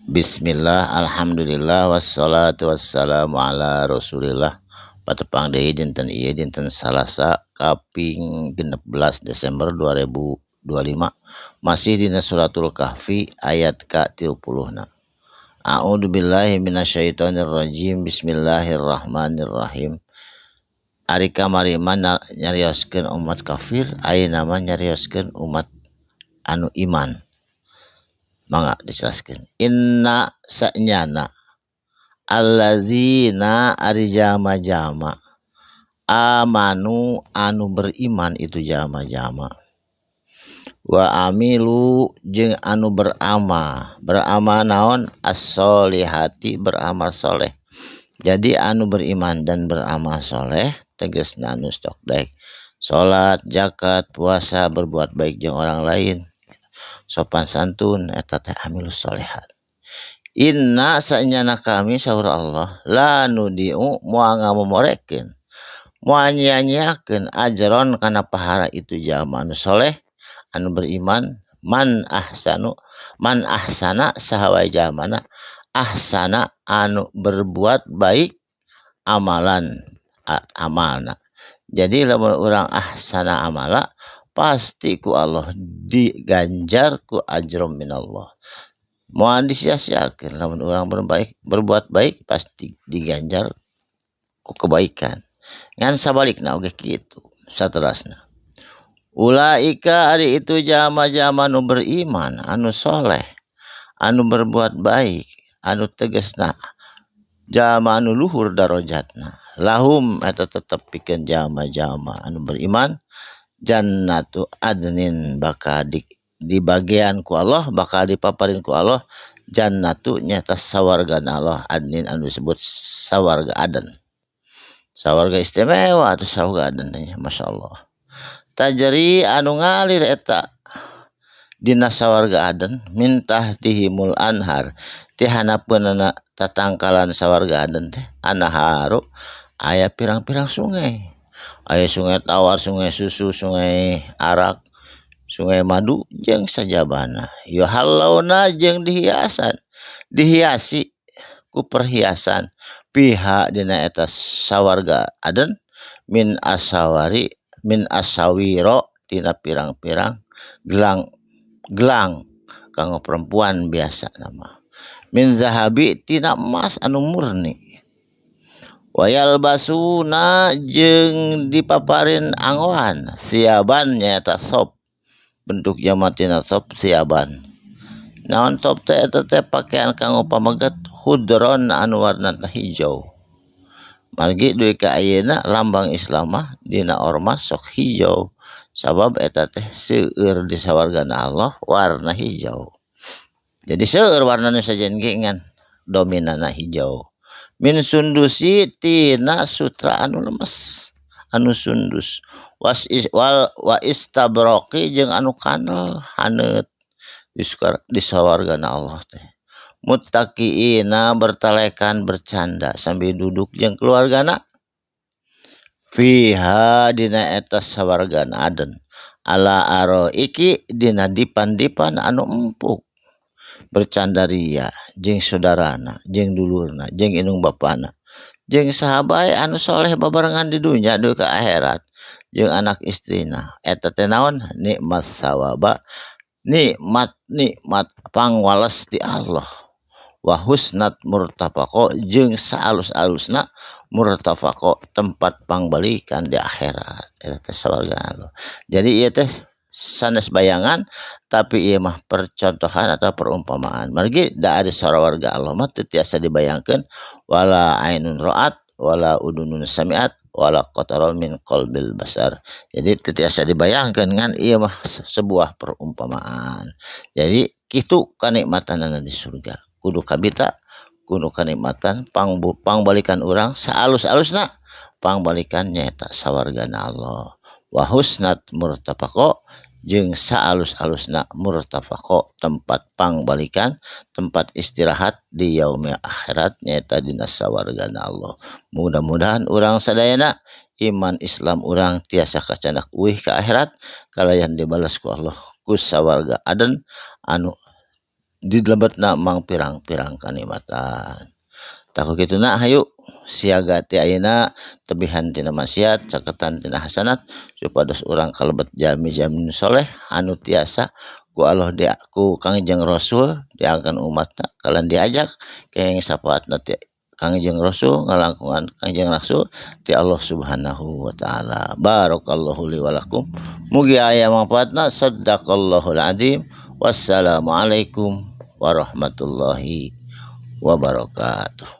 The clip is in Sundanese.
Bismillah, alhamdulillah, wassalatu wassalamu ala rasulillah. Patepang deui dinten ieu, dinten Salasa kaping 16 Desember 2025, masih dina suratul Kahfi ayat ka-30 na. A'udzu billahi minasyaitonir rajim. Bismillahirrahmanirrahim. Ari kamari mah nyarioskeun umat kafir, ayeuna mah nyarioskeun umat anu iman. Mangga dijelaskeun. Inna sanyana allazina ari jama-jama amanu anu beriman itu jama-jama, wa amilu jeung anu beramal. Beramal naon? As-solihati, beramal soleh. Jadi anu beriman dan beramal soleh tegasna anu sok daek salat, zakat, puasa, berbuat baik jeung orang lain, sopan santun, eta teh amilus solehat. Inna sanyana kami, saur Allah, la nudhi'u moal ngamomorekeun, moal nyia-nyiakeun, ajron kana pahala itu jalma anu soleh, anu beriman. Man ahsanu, man ahsana saha wae jalmana, ahsana anu berbuat baik, amalan amalna. Jadi lamun urang ahsana amala, pasti ku Allah diganjar ku ajrom minallah, moal disia-siakeun. Lamun urang berbaik, berbuat baik, pasti diganjar ku kebaikan. Ngan sabalikna oge kitu. Saterasna, ulaika ari itu jalma-jalma anu beriman, anu soleh, anu berbuat baik, anu tegasna jalma anu luhur darajatna, lahum eta tetep pikeun jalma-jalma anu beriman, jannatu adnin bakal di bagian ku Allah, bakal dipaparin ku Allah, jannatu nyata sawargana Allah, adnin anu disebut sawarga aden, sawarga istimewa atau sawarga aden, Masya Allah. Tajri anu ngalir eta dina sawarga aden, min tahtihimul anhar ti handapeunana tatangkalan sawarga aden teh, anharu aya pirang-pirang sungai, aya sungai tawar, sungai susu, sungai arak, sungai madu jeung sajabana. Yuhallauna jeung dihiasan, dihiasi ku perhiasan, fiha dina eta sawarga aden, min asawari, min asawiro tina pirang-pirang gelang, gelang kanggo perempuan biasa nama, min zahabi tina emas anu murni. Wayalbasuna jeung dipaparin angoan, siaban nyaeta tsaup, bentuk jama tina tsaup siaban. Naon tsaup teh? Eta teh pakaian kanggo pameget, khudron anu warna hijau. Margi dugi ka ayeuna lambang Islam mah dina ormas sok hijau, sabab eta teh seueur di sawargana Allah warna hijau. Jadi seueur warna nu sejen ge ngan dominanna hijau. Min sundusi tina sutra anu lemes, anu sundus, was is, wal wa istabraqi jeung anu kanel haneut di sawargana Allah teh. Muttaqiina bertalekan, bercanda sambil duduk jeung keluargana, fiha dina eta sawargana aden, ala araiki dina dipan-dipan anu empuk, bercanda ria jeung saudarana, jeung dulurna, jeung indung bapana, jeung saha bae anu soleh babarengan di dunya dugi ka akhirat, jeung anak istrina. Eta teh naon? Nikmat sawaba, nikmat nikmat pangwales ti Allah. Wa husnat murtafaqo jeung saalus-alusna murtafaqo tempat pangbalikan di akhirat, eta teh sawarga Allah. Jadi ieu teh sanes bayangan, tapi ieu mah percontohan atau perumpamaan. Margi da ari sawarga Allah mah teu tiasa dibayangkeun, wala ainun ra'at wala udunun sami'at wala qatara min qalbil basar. Jadi teu tiasa dibayangkeun, ngan ieu mah sebuah perumpamaan. Jadi kitu kanikmatanana di surga, kudu kabita, kudu kanikmatan pangbalikan urang saalus-alusna pangbalikan nyaeta sawargana Allah. Wa husnat murtafaqo jeung saalus-alusna murtafaqo tempat pangbalikan, tempat istirahat di yaumil akhirat nyaeta dina sawargana Allah. Mudah-mudahan urang sadayana iman Islam urang tiasa kacandak uih ka akhirat kalayan dibalas ku Allah ku sawarga aden anu Di lebetna mangpirang-pirang kanikmatan. Tah ku kituna hayu siaga ti ayeuna tebihan tina maksiat caketan tina hasanat supados urang kalebet jalmi-jalmi nu soleh anu tiasa ku Allah ku Kangjeng Rasul diangken umatna kalan diajak kenging syafaatna ti Kangjeng Rasul ngalangkungan Kangjeng Rasul ti Allah Subhanahu wa taala. Barakallahu li wa lakum. Mugi aya manfaatna. Sadaqallahul adzim. Wassalamualaikum warahmatullahi wabarakatuh.